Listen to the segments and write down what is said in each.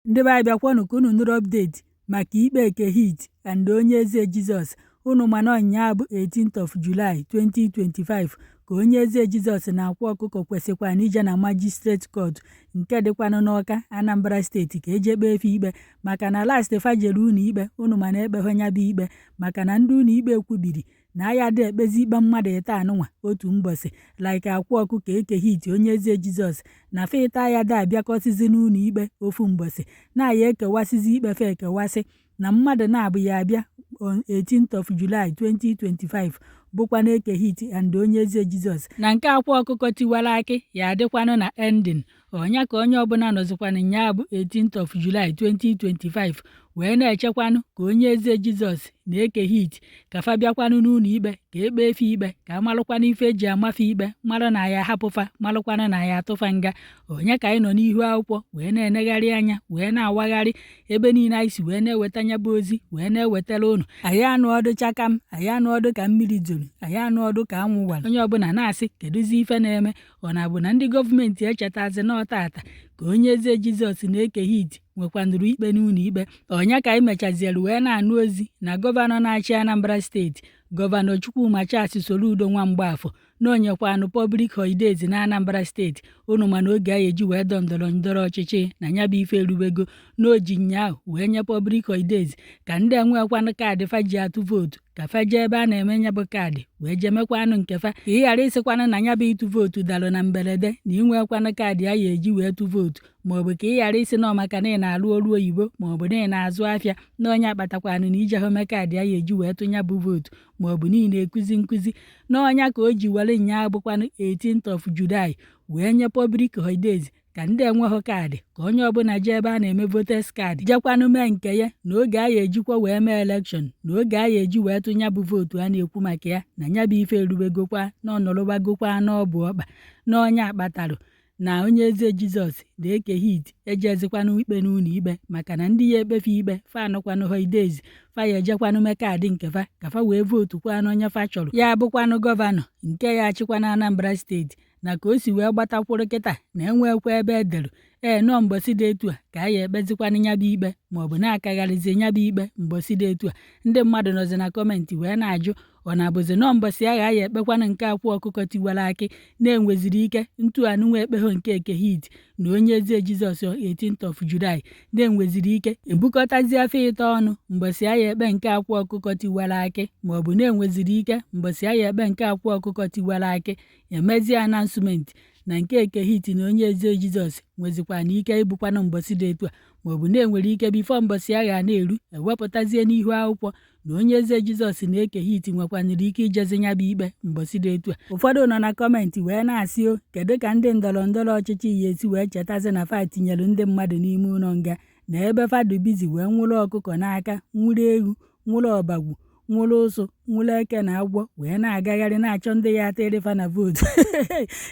Ndị be anyị, bịakwanụ ka unu nụrụ update maka ikpe Eke Hit and Onye Eze Jizọs. Unu ma na ụnyaa bụ 18th of July 2025 ka Onye Eze Jizọs na Akwa Ọkụkọ kwesịkwana ije na Magistrate Court nke dịkwanụ n'Ọka, Anambra Steeti, ka eje kpee efe ikpe, maka na last fa jere ụlọ ikpe, unu ma na ekpeghọ nya bụ ikpe, maka na ndị ụlọ ikpe kwubiri na aya ada ekpezi ikpe mmadụ ịta anụnwa otu mbọsị, like Akwa Ọkụkọ, Eke Hit, Onye Eze Jizọs, na fa ịta ya da abịakọsizi n'ụlọ ikpe ofu mbọsị, na aya ekewasịzi ikpe fa ekewasị, na mmadụ na-abụ ya abịa on 18th of July 2025, bụkwa na Eke Hit and Onye Eze Jizọs, na nke Akwa Ọkụkọ Tiwara Akị ya adịkwanụ na ending ọnya, ka onye ọbụla nọzikwanụ nyaa bụ 18th of July 2025 wee na-echekwanụ ka Onye Eze Jizọs na Eke Hit ka fa bịakwanụ n'ụlọ ikpe ka ekpe efe ikpe, ka amalụkwanụ ife eji amafe ikpe, marụ na ya ahapụfa, malụkwanụ na ya atụfa nga. Onye ka anyị nọ n'ihu akwụkwọ wee na-enegharị anya, wee na-awagharị ebe niile anyị si wee na-eweta nya bụ ozi wee na-ewetara unu. Anyị anụ ọdụ chakam, anyị anụ ọdụ ka mmiri zoro, anyị anụ ọdụ ka anwụ wara. Onye ọbụla na-asị, kedụzi ife na-eme? Ọ na-abụ na ndị gọọmenti echetazi na tata ka Onye Eze Jizọs na Eke Hit nwekwanụrụ ikpe n'ụlọ ikpe? Ọnya ka anyị mechaziere wee na-anụ ozi na gọvanọ na-achị Anambra Steeti, Gọvanọ Chukwuma Charles Soludo nwa Mgbafọ, na onyekwanụ public holidays na Anambra Steeti. Unu ma na oge a eji wee dọ ndọrọ ndọrọ ọchịchị na ya bụ ife erubego, na oji nyaahụ wee nye public holidays ka ndị enwekwanụ kaadị fa ji atụ vootu ka fa jee ebe a na-eme nya bụ kaadị wee jee mekwanụ nke fa, ka ị ghara ịsịkwanụ na nya bụ ịtụ vootu dalụ na mberede na inwekwanụ kaadị a ya eji wee tụ vootu, maọbụ ka ị ghara ịsị na ọ maka na ị na-alụ ọrụ oyibo maọbụ na ị na-azụ afịa na onye akpatakwanụ na ije hụ mee kaadị a ya eji wee tụ nya bụ vootu, maọbụ na ị na-ekuzi nkụzi na ọnya ka o ji were nya bụkwanụ 18th of July wee nye public holidays ka ndị enweghị kaadị, ka onye ọbụla jee ebe a na-eme voters card jekwanụ mee nke ya, na oge a ya ejikwa wee mee election, na oge a ya eji wee tụ nya bụ vootu a na-ekwu maka ya, na nya bụ ife erubegokwa, na ọnọrọgbagokwa n'ọbụ ọkpa, na onye akpatarụ na Onye Eze Jizọs na Eke Hit ejezikwanụ ikpe n'ụlọ ikpe, maka na ndị ya ekpefe ikpe fa anọkwanụ holidays, fa ya ejekwanụ mee kaadị nke fa ka fa wee vootu kwanụ onye fa chọrọ ya bụkwanụ gọvanọ nke ya achịkwa na Anambra Steeti. Na ka o si wee gbatakwụrụ kịta na enwekwa ebe edere ee nọọ mbọsị dị etu a ka a ya ekpezikwanụ nya bụ ikpe, maọbụ na-akagharịzi nya bụ ikpe mbọsị dị etu a. Ndị mmadụ nọzi na comment wee na-ajụ, ọ na-abụzi nọọ mbọsị agha a ya ekpekwanụ nke Akwa Ọkụkọ Tiwara Akị, na-enweziri ike ntu anụnwa ekpegho nke Eke Hit na Onye Eze Jizọs 18th of July, na-enweziri ike ebukọtazi afọ ịtọ ọnụ mbọsị a ya ekpe nke Akwa Ọkụkọ Tiwara Akị, maọbụ na-enweziri ike mbọsị a ya ekpe nke Akwa Ọkụkọ Tiwara Akị emezie announcement na nke Eke Hit na Onye Eze Jizọs nwezikwana ike ịbụkwanụ mbọsị dị etu a, maọbụ na-enwere ike before mbọsị agha na-eru ewepụtazie n'ihu akwụkwọ na Onye Eze Jizọs na Eke Hit nwekwanụrụ ike ijezi nya bụ ikpe mbọsị dị etu a. Ụfọdụ nọ na comment wee na-asị, o kedu ka ndị ndọrọ ndọrọ ọchịchị ya esi wee chetazi na fa tinyere ndị mmadụ n'ime ụlọ nga, na ebe fa dị busy wee nwụrụ ọkụkọ n'aka, nwụrụ ewu, nwụrụ ọbagwu, nwụrụ ụsụ, nwụrụ eke na agwọ, wee na-agagharị na-achọ ndị ya atịrị fa na vootu?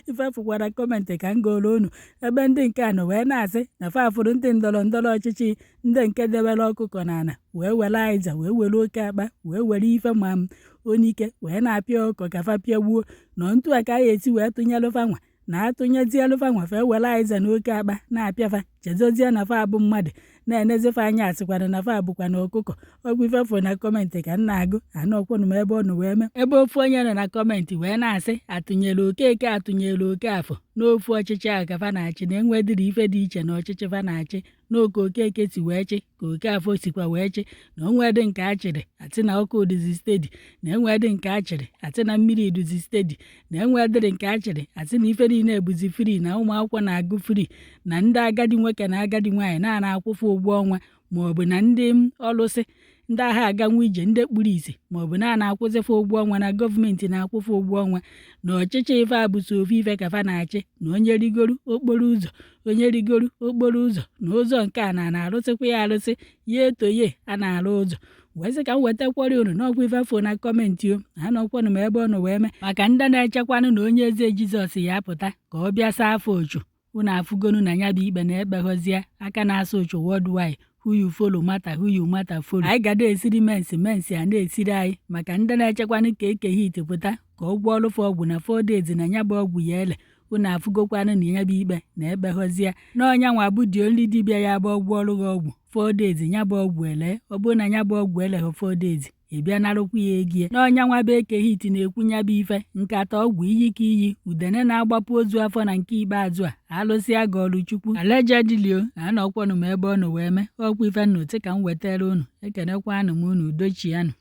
Ife fụkwara comment ka m gụrụ unu, ebe ndị nke a nọ wee na-asị na fa fụrụ ndị ndọrọ ndọrọ ọchịchị ndị nke debere ọkụkọ n'ala, wee were aịza, wee were oke akpa, wee were ife ma m onike wee na-apịa ọkụkọ ka fa pịagbuo nọ ntu a, ka a ga-esi wee tụnyelụ fa nwa na atụnyezielụ fa nwa, fa ewere aịza na oke akpa na-apịa fa, chezozie na fa abụ mmadụ, na-enezi fa anya, asịkwana na fa bụkwa na ọkụkọ. Ọgwụ ife fụ na comment ka m na-agụ anọkwanụ m ebe ọ nọ wee mee, ebe ofu onye nọ na comment wee na-asị, atụnyere Okeke, atụnyere Okafọ n'ofu ọchịchị ahụ ka fa na-achị, na enwedịrị ife dị iche na ọchịchị fa na-achị, n'oke Okeke si wee chị ka Okafọ sikwa wee chị, na onwedị nke a chịrị atị na ọkụ dịzi steady, na enwedị nke a chịrị atị na mmiri dịzi steady, na enwedịrị nke a chịrị atị na ife niile bụzi free, na ụmụ akwụkwọ na-agụ free, na ndị agadi nwoke na agadi nwaanyị na-ana akwụfụ ụgwọ ọnwa, maọbụ na ndị ọlụsị, ndị agha aganwu ije, ndị kpuru ìsì, maọbụ na a na-akwụzịfa ụgwọ ọnwa, na gọọmenti na-akwụfa ụgwọ ọnwa, na ọchịchị ife a bụ so ofu ife ka fa na-achị, na onye rigoro okporo ụzọ, onye rigoro okporo ụzọ na ụzọ nke a na na-arụsịkwa ya arụsị ya etoye a na-arụ ụzọ. Wee sị ka m wetakwara unu n'ọkwa ife fo na comment o anọkwanụ m ebe ọ nọ wee mee, maka ndị na-echekwanụ na Onye Eze Jizọs ya apụta ka ọ bịa saa afọ ochu. Unu afụgonu na ya bụ ikpe na-ekpeghọzie aka na-asa ụchụ worldwide. Who you follow matter, who you matter follow. Anyị gada esiri mensi mensi a na-esiri anyị, maka ndị na-echekwanụ ka Eke Hit pụta ka ọ gwọọlụ fa ọgwụ na 4 days, na ya bụ ọgwụ ya ele. Unu afụgokwanụ na ya bụ ikpe na ekpeghọzie na ọ nyanwa bụ the only dibịa ya bụ ọ gwọọrụ gị ọgwụ 4 days, ya bụ ọgwụ ele. Ọ bụrụ na ya bụ ọgwụ eleghị 4 days, ị bịa narụkwa ya ego ya. Na ọ nyanwa bụ Eke Hit na-ekwu ya bụ ife nkata ọgwụ iyi ka iyi udene na-agbapụ ozu afọ na nke ikpeazụ a alụsị agọlụ Chukwu allegedly o anọkwanụ m ebe ọ nọ wee mee ọkwa ife nnụtị ka m wetara unu. Ekenekwanụ m unu, udochianụ.